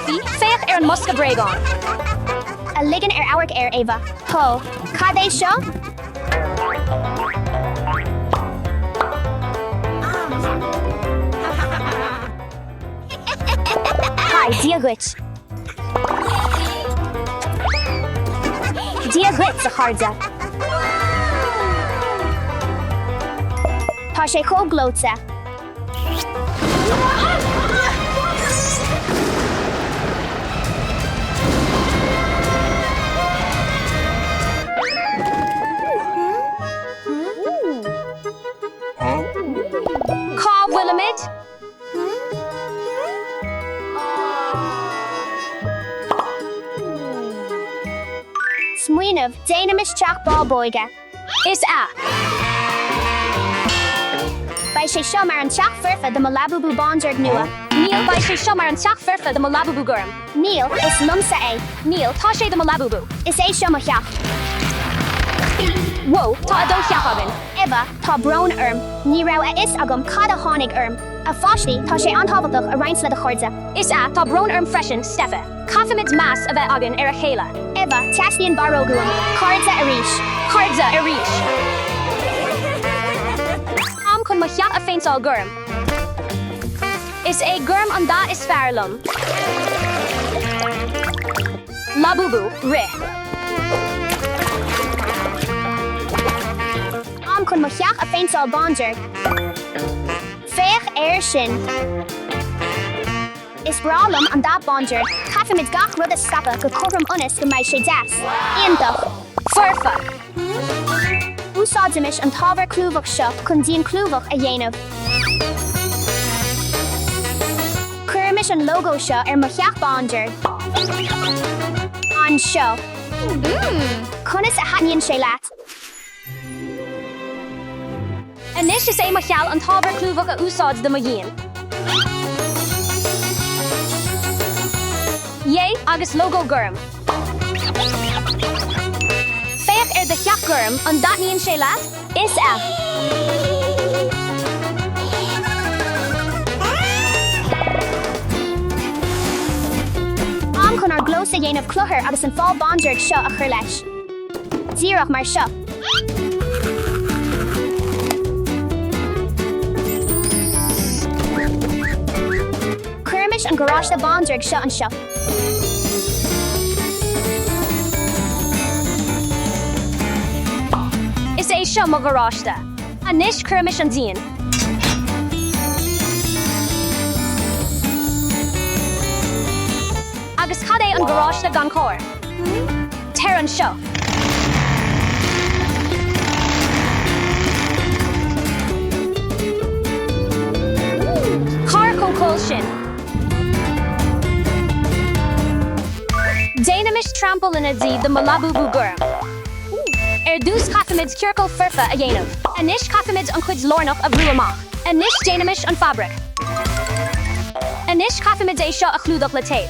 Steffi, féach ar an mbosca bréagán. A ligean ar amharc air, Eva. Hó, cad é seo? Haigh, Dia dhuit. Dia dhuit, a chairde. Tá sé chomh gleoite. Cá bhfuilimid? Smaoineamh, Déanaimis teach bábóige. Is ea. Beidh sé seo mar an teach foirfe do mo Labubu bándearg nua. Níl, beidh sé seo mar an teach foirfe do mo Labubu gorm. Níl, is liomsa é. Níl, tá sé do mo Labubu. Is é seo mo theach. Whoa, tá 2 theach againn. Eva, tá brón orm, ní raibh a fhios agam cad a tháinig orm. A pháistí, tá sé an-tábhachtach a roinnt le do chairde. Is ea, tá brón orm freisin, Steffi. Caithfimid meas a bheith againn ar a chéile. Eva, teastaíonn barróg uaim. Cairde arís. Cairde arís. Am chun mo theach a phéinteáil gorm. Is é gorm an dath is fearr liom. Labubu, rith. Am chun mo theach a phéinteáil bándearg. Féach air sin! Is breá liom an dath bándearg. Caithfimid gach rud a scaipeadh go cothrom ionas go mbeidh sé deas. Iontach! Foirfe! Úsáidimis an t-ábhar clúmhach seo chun díon clúmhach a dhéanamh. Cuirimis an lógó seo ar mo theach bándearg. Anseo. Conas a thaitníonn sé leat? Anois is é mo sheal an t-ábhar clúmhach a úsáid do mo dhíon. Yay, agus lógó gorm. Féach ar do theach gorm, an dtaitníonn sé leat? Is ea. Am chun ár gclós a dhéanamh cluthar agus an fál bándearg seo a chur leis. Díreach mar seo. Cuirimis an garáiste bándearg seo anseo. Is é seo mo gharáiste. Anois cuirimis an díon. Agus cad é an garáiste gan carr? Tar anseo. Carr chomh cool sin. Déanaimis trampolíne dí do mo Labubu gorm. Ar dtús caithfimid ciorcal foirfe a dhéanamh. Anois caithfimid an chuid lárnach a bhrú amach. Anois déanaimis an fabraic. Anois caithfimid é seo a chlúdach le téip.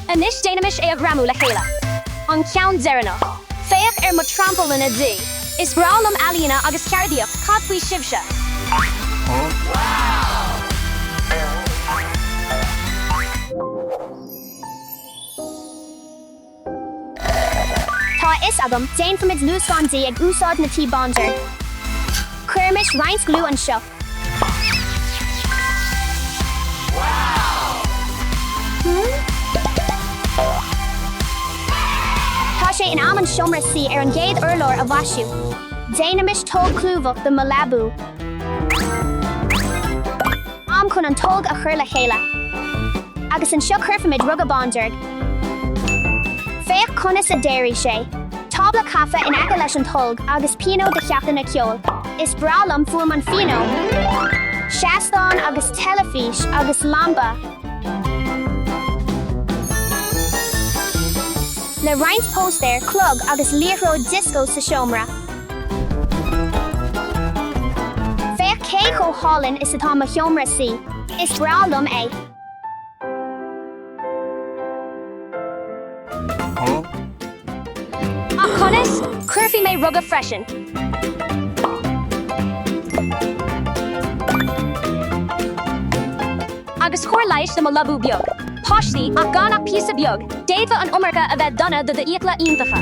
Anois déanaimis é a ghreamú le chéile. An ceann deireanach. Féach ar mo trampolíne dí. Is breá liom ealaíona agus ceardaíocht, cad faoi sibhse? Tá a fhios agam, déanfaimid luascán dí ag úsáid na tuí bándearg. Cuirimis roinnt gliú anseo. Tá sé in am an seomra suí ar an gcéad urlár a mhaisiú. Déanaimis tolg clúmhach do mo Labubu. Am chun an tolg a chur le chéile. Agus anseo cuirfimid ruga bándearg. Féach conas a d'éirigh sé. Tábla caife in aice leis an tolg agus pianó do cheachtanna ceoil. Is breá liom fuaim an phianó. Seastán agus teilifís agus lampa. Le roinnt póstaer, clog agus liathróid dioscó sa seomra. Féach cé chomh hálainn is atá mo sheomra suí. Is breá liom é. Ach conas? Cuirfidh mé ruga freisin. Agus cóir leighis do mo Labú beag. Páistí, ach gan ach píosa beag, d'fhéadfadh an iomarca a bheith dona do d'fhiacla iontacha.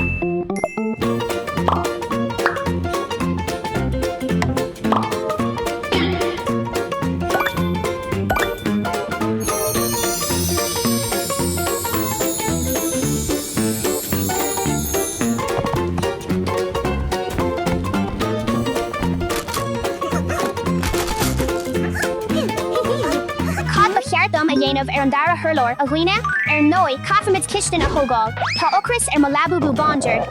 Cad ba cheart dom a dhéanamh ar an dara hurlár, a dhaoine? Ar ndóigh, caithfimid cistin a thógáil. Tá ocras ar mo Labubu bándearg.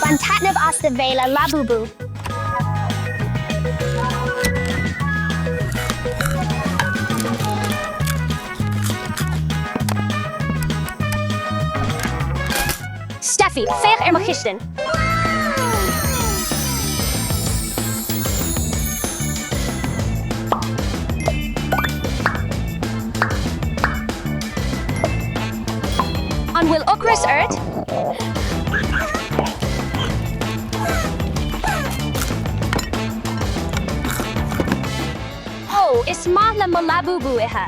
Bain taitneamh as do bhéile, Labubu! Steffi, féach ar mo chistin! An bhfuil ocras ort? Ó, is maith le mo Labubu ithe.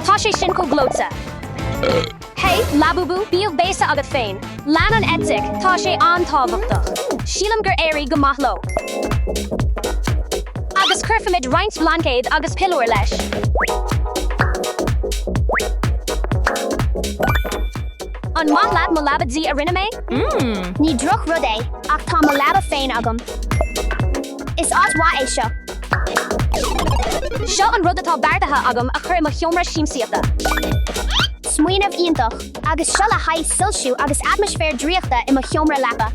Tá sé sin chomh gleoite. Hey, Labubu, bíodh béasa agat féin. Lean an eitic, tá sé an-tábhachtach. Sílim gur éirigh go maith leo. Agus cuirfimid roinnt blaincéad agus piliúir leis. An maith leat mo leaba dí a rinne mé? Ní drochrud é, ach tá mo leaba féin agam. Is áit mhaith é seo. Seo an rud atá beartaithe agam a chur i mo sheomra siamsaíochta. Smaoineamh iontach! Agus seo le haghaidh soilsiú agus atmaisféar draíochta i mo sheomra leapa.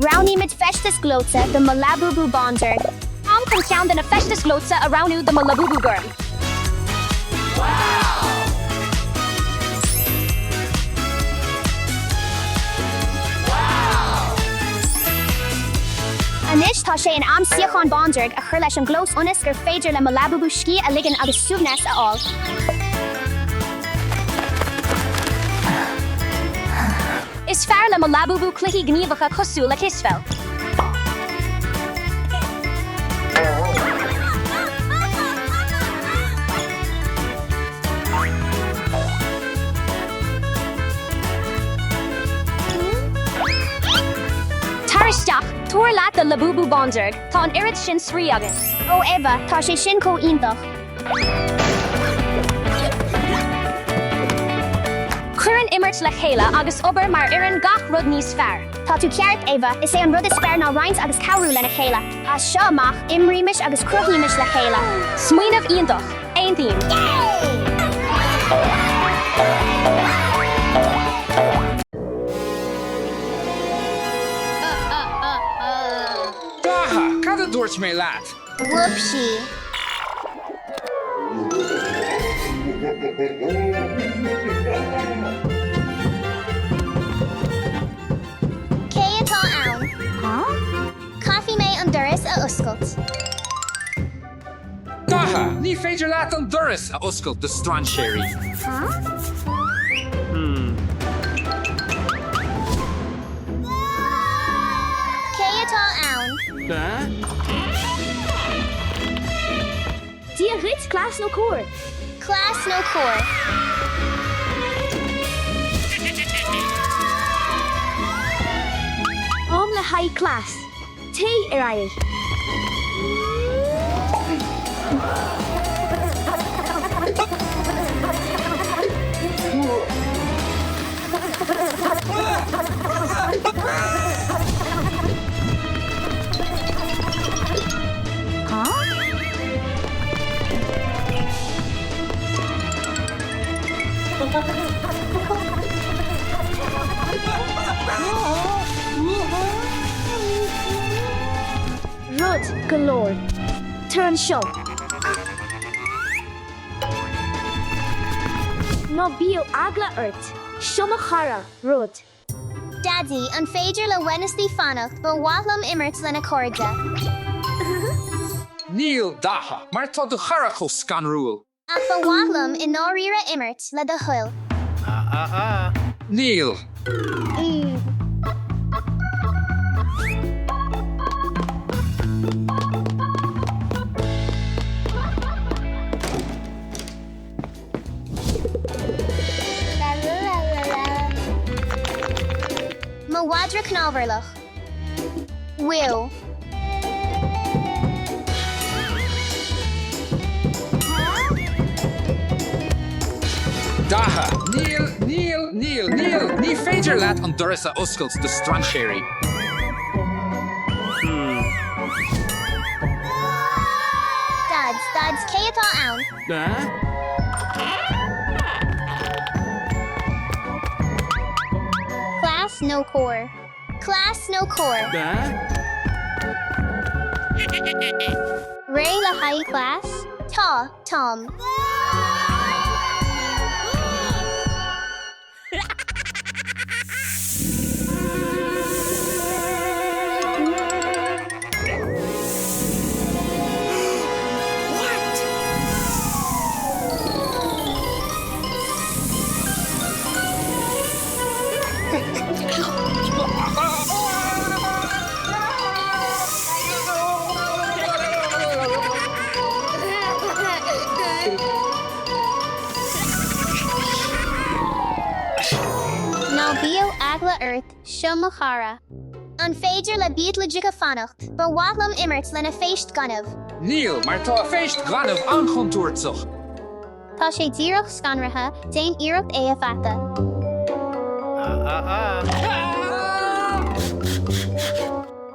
Roghnaímid feisteas gleoite do mo Labubu bándearg. Am chun ceann de na feistis ghleoite a roghnú do mo Labubu gorm. Anois tá sé in am suíochán bándearg a chur leis an gclós ionas gur féidir le mo Labubu scíth a ligean agus suaimhneas a fháil. Is fearr le mo Labubu cluichí gníomhacha cosúil le cispheil. Tar isteach, tabhair leat do Labubu bándearg, tá an oiread sin spraoi againn. Ó Eva, tá sé sin chomh iontach. Cuireann imirt le chéile agus obair mar fhoireann gach rud níos fearr. Tá tú ceart, Eva, is é an rud is fearr ná roinnt agus cabhrú lena chéile. As seo amach, imrímis agus cruthaímis le chéile. Smaoineamh iontach! Aontaím! Datha, Cad a dúirt mé leat? Whoopsie. Cé atá ann? Caithfidh mé an doras a oscailt. Datha, Ní féidir leat an doras a oscailt do strainséirí. Cé atá ann? Dia dhuit, cleas nó cóir? Cleas nó cóir? Am le haghaidh cleas. Téigh ar aghaidh. go leor. Tar anseo. Ná bíodh eagla ort. Seo mo chara, Rud. Daidí, an féidir le Wednesday fanacht, ba mhaith liom imirt lena cairde. Níl, Daithe, mar tá do chara chomh scanrúil. Ach ba mhaith liom i ndáiríre imirt, le do thoil. Níl. Mo mhadra cnámharlach. Bhuel. Daithe, Níl, níl, níl, níl, ní féidir leat an doras a oscailt do strainséirí. Dads, Dads, cé atá ann? Cleas nó cóir? Cleas nó cóir? Réidh le haghaidh cleas? Tá, táim. Ná bíodh eagla ort, seo mo chara. An féidir le Beetlejuice fanacht? Ba mhaith liom imirt lena phéist gainimh. Níl, mar tá a phéist ghainimh an-chontúirteach. Tá sé díreach scanraithe, déan iarracht é a phatadh.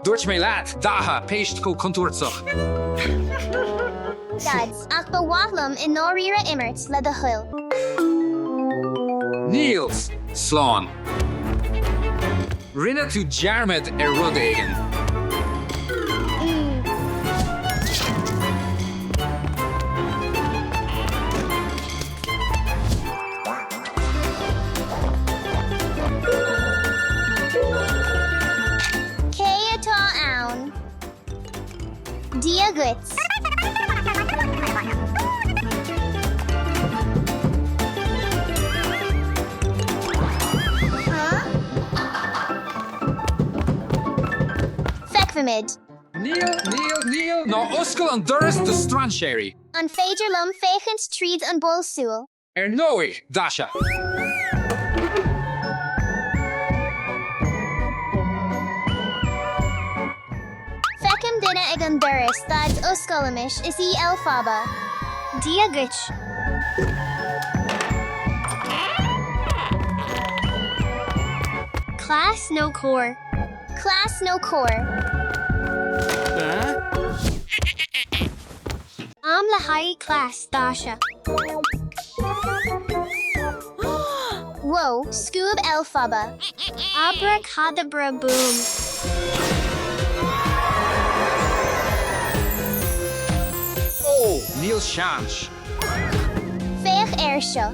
Dúirt mé leat, Daithe, péist chomh contúirteach. Dads, ach ba mhaith liom i ndáiríre imirt, le do thoil. Níl. Slán. Rinne tú dearmad ar rud éigin. Cé atá ann? Dia dhuit. Feicfimid. Níl, níl, níl, ná oscail an doras do strainséirí. An féidir liom féachaint tríd an bpoll súl? Ar ndóigh, Daise. Feicim duine ag an doras, Daid, osclaímis, is í Elphaba. Dia dhuit. Cleas nó cóir? Cleas nó cóir? Am le haghaidh cleas, Daise. Whoa, scuab Elphaba. Abracadabra boom. Ó, níl seans. Féach air seo.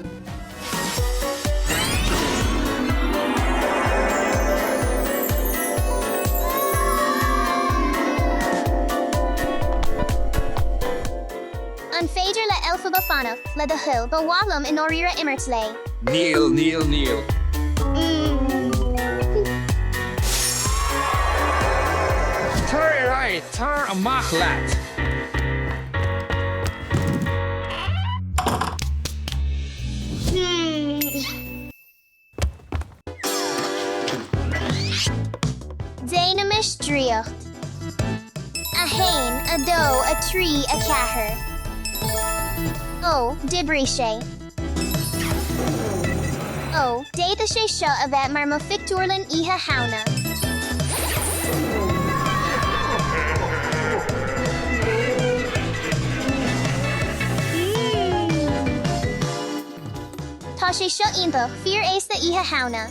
An féidir le Elphaba fanacht, le do thoil, ba mhaith liom i ndáiríre imirt léi. Níl, níl, níl. Tar ar aghaidh, tar amach leat. Déanaimis draíocht. 1, 2, 3, 4. Ó, d'oibrigh sé. Ó, d'fhéadfadh sé seo a bheith mar mo phictiúrlann Oíche Shamhna. Tá sé seo iontach, fíor aosta Oíche Shamhna.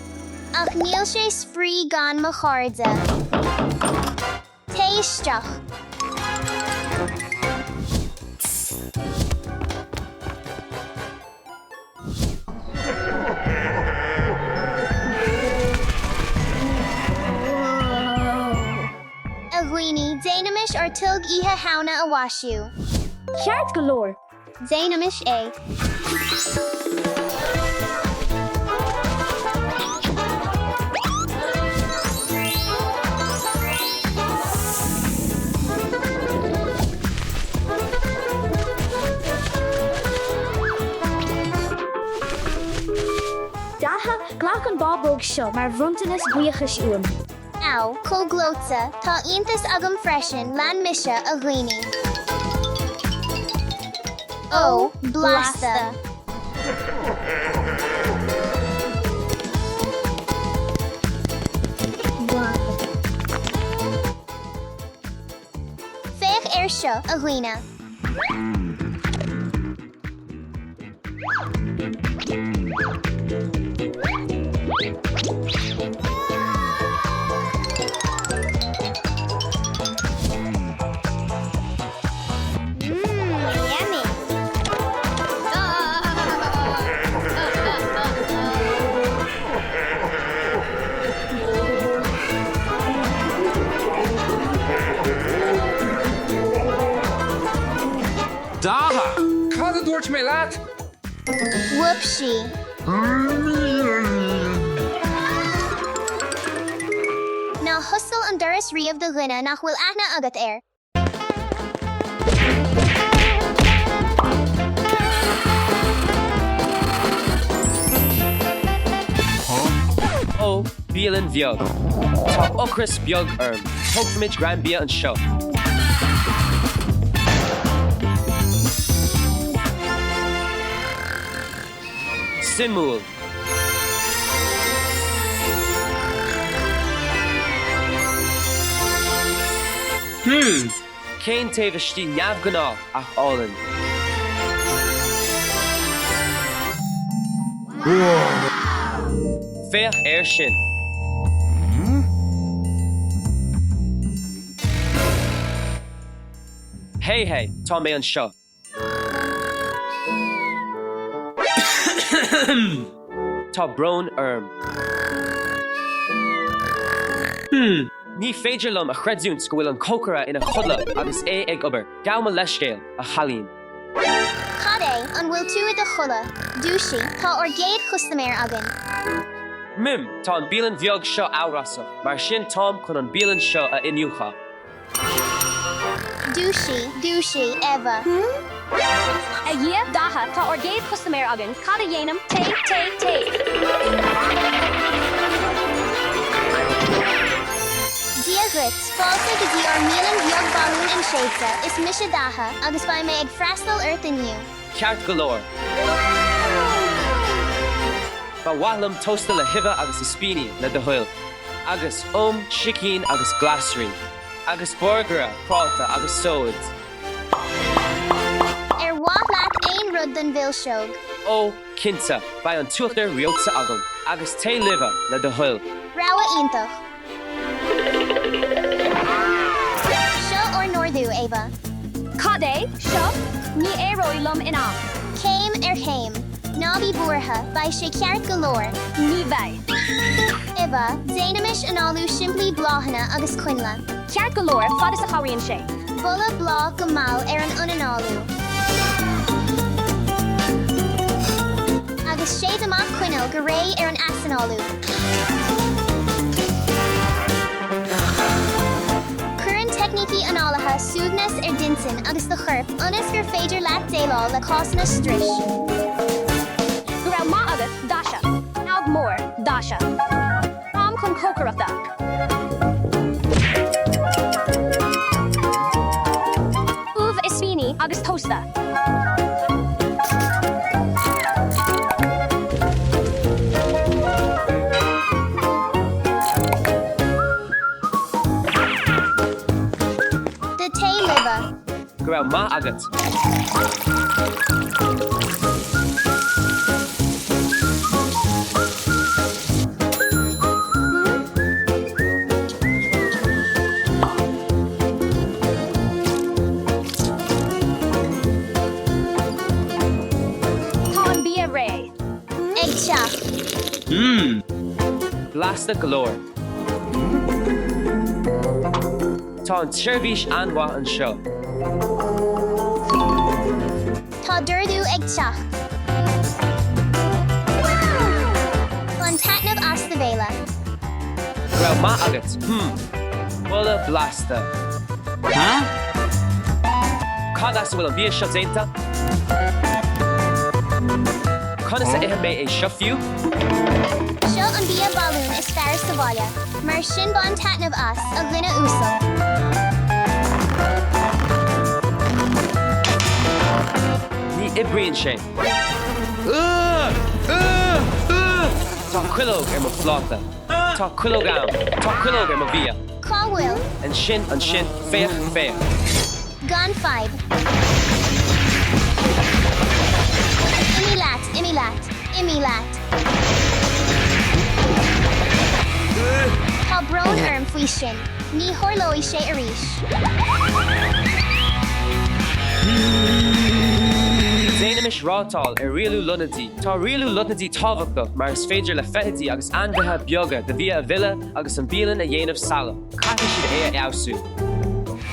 Ach níl sé spraoi gan mo chairde. Téigh isteach. Tolg Oíche Shamhna a mhaisiú. Ceart go leor. Déanaimis é. Datha, Glac an bábóg seo mar bhronntanas buíochais uaim. Á, chomh gleoite, tá iontas agam freisin, lean mise, a dhaoine. Ó, blasta! Féach air seo, a dhaoine. Datha! Cad a dúirt mé leat? Whoopsie. Ná hoscail an doras riamh do dhuine nach bhfuil aithne agat air. Ó, bialann bheag. Tá ocras beag orm. Tógfaimid greim bia anseo. Suimiúil. Hmm! Cén taobh istigh neamhghnách ach álainn. Féach air sin! Hey hey, tá mé anseo. Tá brón orm. Hmm, ní féidir liom a chreidiúint go bhfuil an cócaire ina chodladh agus é ag obair. Gabh mo leithscéal, a chailín. Cad é, an bhfuil tú i do chodladh? Dúisigh, tá ár gcéad chustaiméir againn. Hmm, tá an bialann bheag seo amhrasach, mar sin táim chun an bialann seo a iniúchadh. Dúisigh, dúisigh, Eva. A Dhia, Datha, tá ár gcéad chustaiméir againn, cad a dhéanaim? Tae, tae, tae. Dia dhuit, fáilte go dtí ár mbialann bheag balún inséidte, is mise Datha, agus beidh mé ag freastal ort inniu. Ceart go leor. Ba mhaith liom tósta le huibhe agus ispíní, le do thoil. Agus um, sicín agus glasraí. Agus burgaire, práta agus sóid. Ar mhaith leat aon rud don mhilseog? Ó, cinnte, beidh an t-uachtar reoite agam. Agus tae luibhe, le do thoil. Rogha iontach. Seo ár n-ordú, Eva. Cad é seo? Ní éireoidh liom in am. Céim ar chéim. Ná bí buartha, beidh sé ceart go leor. Ní bheidh. Eva, Déanaimis análú simplí bláthanna agus coinnle. Ceart go leor, fad is a chabhraíonn sé. Boladh bláth go mall ar an ionanálú. Agus séid amach coinneal go réidh ar an easanálú. Cuireann teicnící análaithe suaimhneas ar d'intinn agus do chorp ionas gur féidir leat déileáil le cásanna struis. Go raibh maith agat, Dasha. Ádh mór, Dasha. Táim chun cócaireachta. Ubh, ispíní agus tósta. Do tae luibhe. Go raibh maith agat. Tá an bia réidh. Ag teacht. Mmm! Blasta go leor. Tá an tseirbhís an-mhaith anseo. Tá dordú ag teacht. Bain taitneamh as do bhéile. Go raibh maith agat. Hmm. Boladh blasta. Huh? Cad as a bhfuil an bia seo déanta? Conas a ithfidh mé é seo fiú? Seo an bia balún is fearr sa bhaile, mar sin bain taitneamh as, a dhuine uasail. Ní oibríonn sé. Tá cuileog ar mo phláta. Tá cuileog ann. Tá cuileog ar mo bhia. Cá bhfuil? Ansin, ansin, féach, féach. Gan fadhb. Imigh leat, imigh leat, imigh leat. Tá brón orm faoi sin. Ní tharlóidh sé arís. Déanaimis rátáil ar rialú lotnaidí. Tá rialú lotnaidí tábhachtach mar is féidir le feithidí agus ainmhithe beaga do bhia a mhilleadh agus an bhialann a dhéanamh salach. Caithfidh siad é a fheabhsú.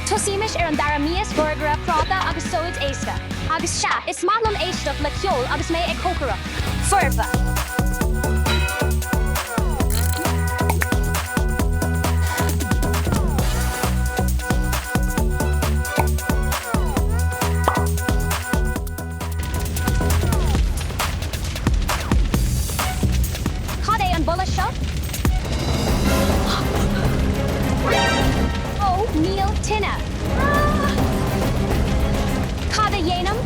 Tosaímis ar an dara mias, borgaire, práta agus sóid éasca. Agus sea, is maith liom éisteacht le ceol agus mé ag cócaireacht. Foirfe! Cad é an boladh seo? Ó, níl tine. Cad a dhéanaim?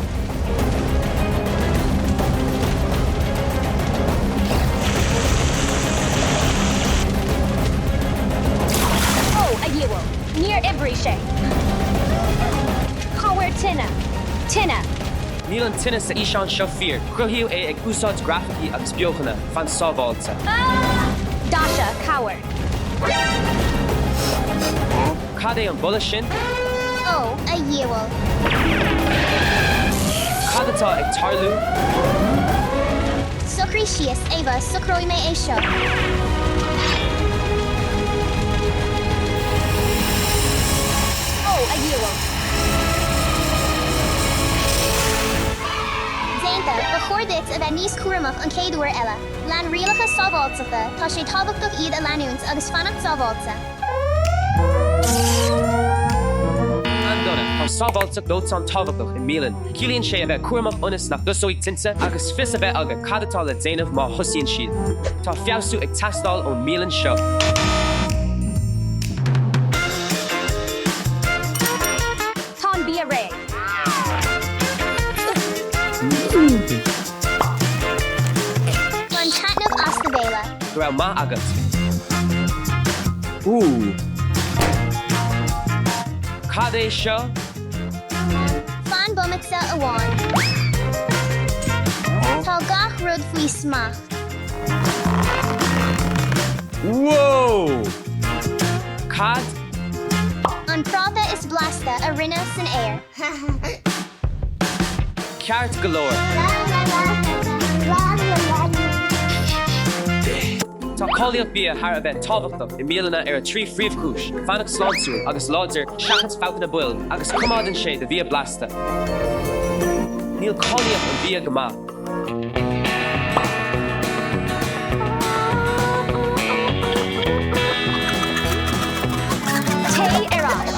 Ó, a dhiabhail, níor oibrigh sé. Cabhair tine! Tine! Níl an tine sa fhíseán seo fíor, cruthaíodh é ag úsáid grafaicí agus beochana, fan sábháilte. Dasha, cabhair. Cad é an boladh sin? Ó, a dhiabhail. Cad atá ag tarlú? Socraigh síos, Ava, socróidh mé é seo. Ó, a dhiabhail. Déanta, ba chóir duit a bheith níos cúramach an chéad uair eile. Lean rialacha sábháilteachta, tá sé tábhachtach iad a leanúint agus fanacht sábháilte. An-dona, tá sábháilteacht dóiteáin tábhachtach i mbialann. Ciallaíonn sé a bheith cúramach ionas nach dtosóidh tinte agus fios a bheith agat cad atá le déanamh má thosaíonn siad. Tá feabhsú ag teastáil ón mbialann seo. Tá an bia réidh. Bain taitneamh as do bhéile. Go raibh maith agat. Ooh. Cad é seo? Fan bomaite amháin. Tá gach rud faoi smacht. Whoa! Cad? An práta is blasta a rinneadh san aer. Ceart go leor. Tá cáilíocht bia thar a bheith tábhachtach i mbialanna ar 3 phríomhchúis, fanacht sláintiúil agus láidir seachas fabhtanna boilg agus coimeádann sé do bhia blasta. Níl cáilíocht an bhia go maith. Téigh ar ais.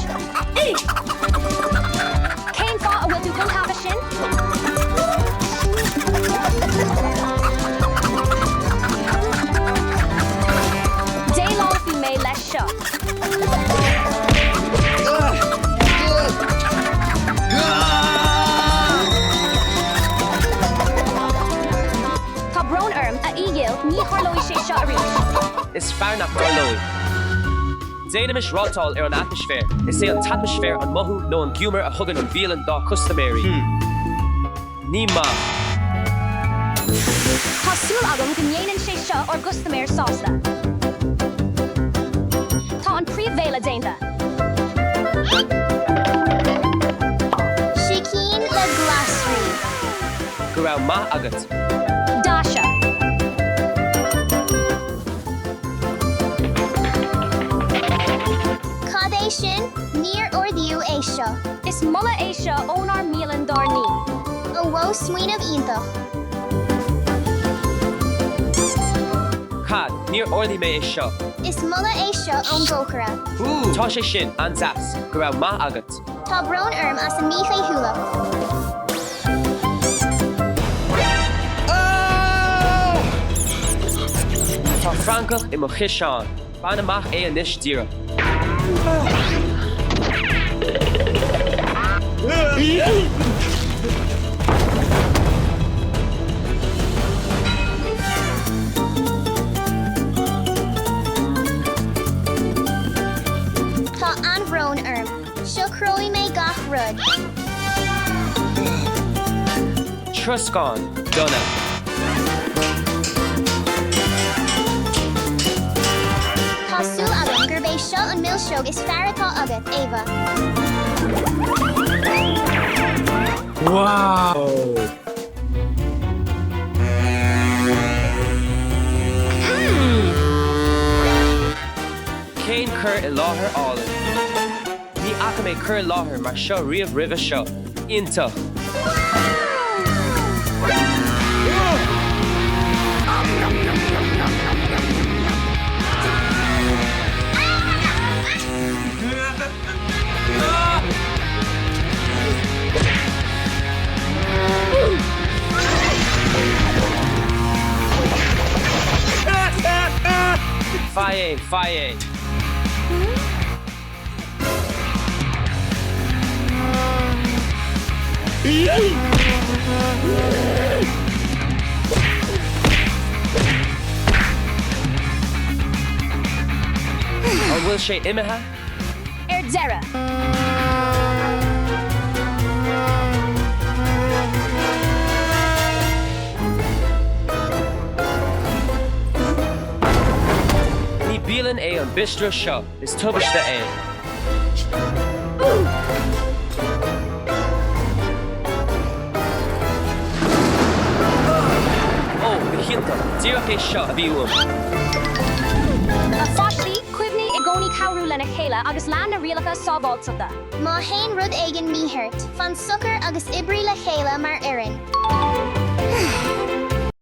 Cén fáth a bhfuil tú chomh tapa sin? Déileálfaidh mé leis seo. Tá brón orm, a Fhiadhghill, ní tharlóidh sé seo arís. Is fearr nach dtarlóidh. Déanaimis rátáil ar an atmaisféar. Is é an t-atmaisféar an mothú nó an giúmar a thugann an bhialann dá custaiméirí. Ní maith. Tá súil agam go ndéanann sé seo ár gcustaiméir sásta. Tá an príomhbhéile déanta. Sicín le glasraí. Go raibh maith agat. Dasha. Cad é sin? Níor ordaíodh é seo. Is moladh é seo ónár mbialann dár ndí. Ó wó, smaoineamh iontach. Cad? Níor ordaigh mé é seo. Is moladh é seo ón gcócaire. Tá sé sin an-deas, go raibh maith agat. Tá brón orm as an míchaoithiúlacht. Tá francach i mo chiseán. Bain amach é anois díreach. Tá an-bhrón orm. Socróidh mé gach rud. Troscán dona. Tá súil agam gurb é seo an milseog is fearr atá agat, Ava. Cén cur i láthair álainn! Ní fhaca mé cur i láthair mar seo riamh roimhe seo. Iontach! Faigh é! Faigh é! An bhfuil sé imithe? Ar deireadh. Ní bialann é an bistro seo, is tubaiste é. Ó, go hiontach, díreach é seo a bhí uaim. A pháistí, cuimhnigh i gcónaí cabhrú lena chéile agus lean na rialacha sábháilteachta. Má théann rud éigin mícheart, fan socair agus oibrigh le chéile mar.